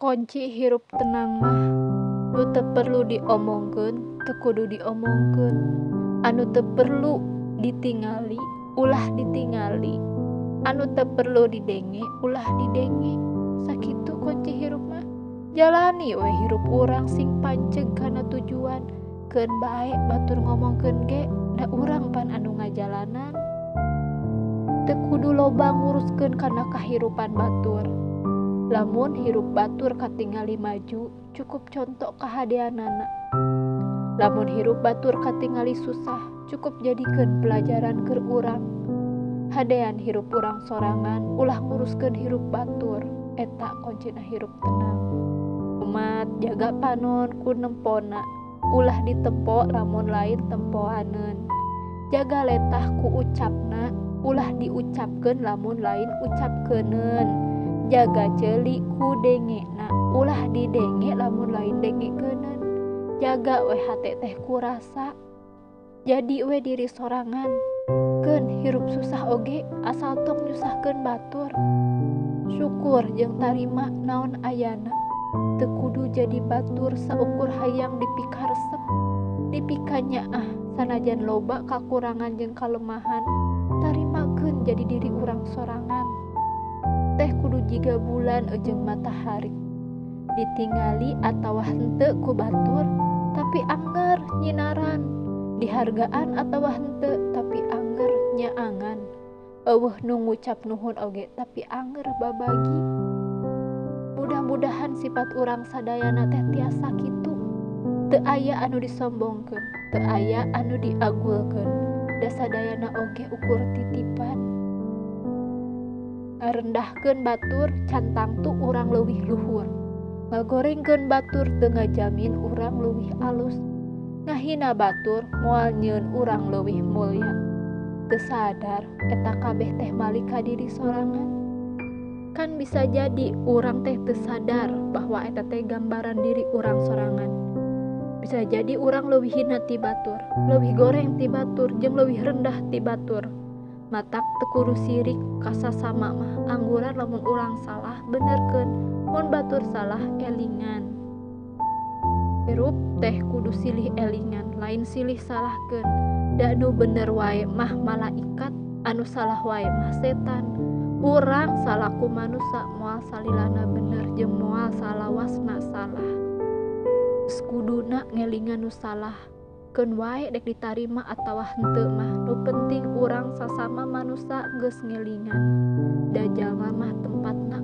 Kunci hirup tenang mah nu teu perlu diomongkeun teu kudu diomongkeun, anu teu perlu ditingali ulah ditingali, anu teu perlu didenge ulah didenge. Sakitu kunci hirup mah. Jalani we hirup urang sing panceg kana tujuan, keun bae batur ngomongkeun ge da urang pan anu ngajalanan. Teu kudu loba nguruskeun kana kahirupan batur. Lamun hirup batur katingali maju, cukup contoh kahadeanana. Lamun hirup batur katingali susah, cukup jadikeun pelajaran keur urang. Hadean hirup urang sorangan, ulah nguruskeun hirup batur, eta kuncina hirup tenang. Umat jaga panon ku nempona, ulah ditempo lamun lain tempoaneun. Jaga letah ku ucapna, ulah diucapkeun lamun lain ucapkeuneun. Jaga ceuli ku dengena, ulah didenge lamun lain dengekeuneun. Jaga we hate teh ku rasa, jadi we diri sorangan. Keun hirup susah oge asal tong nyusahkeun batur. Syukur jeung tarima naon ayana, teu kudu jadi batur saukur hayang dipikaresep. Dipikanya ah sanajan loba kakurangan jeung kalemahan, tarimakeun jadi diri urang sorangan. Teh kudu jiga bulan jeung matahari, ditingali atawa henteu ku batur tapi anger nyinaran, dihargaan atawa henteu tapi anger nyaangan, eueuh nu ngucap nuhun oge tapi anger babagi. Mudah-mudahan sifat urang sadayana teh tiasa kitu, teu aya anu disombongkeun, teu aya anu diagulkeun, da sadayana oge ukur titipan. Ngarendahkeun batur can tangtu urang leuwih luhur, ngagorengkeun batur teu ngajamin urang leuwih alus, ngahina batur moal nyieun urang leuwih mulya. Teu sadar eta kabeh teh malik ka diri sorangan. Kan bisa jadi urang teh teu sadar bahwa eta teh gambaran diri urang sorangan. Bisa jadi urang leuwih hina ti batur, leuwih goreng ti batur, jeung leuwih rendah ti batur. Matak teu kudu sirik ka sasama mah, angguran lamun urang salah benerkeun, mun batur salah elingan. Hirup teh kudu silih elingan, lain silih salahkeun. Da nu bener wae mah malaikat, anu salah wae mah setan. Urang salaku manusa moal salilana bener jeung moal salawasna salah. Geus kuduna ngelingan nu salah, keun wae dek ditarima atawa henteu mah, nu penting urang sasama manusa geus ngelingan. Da jalma mah tempatna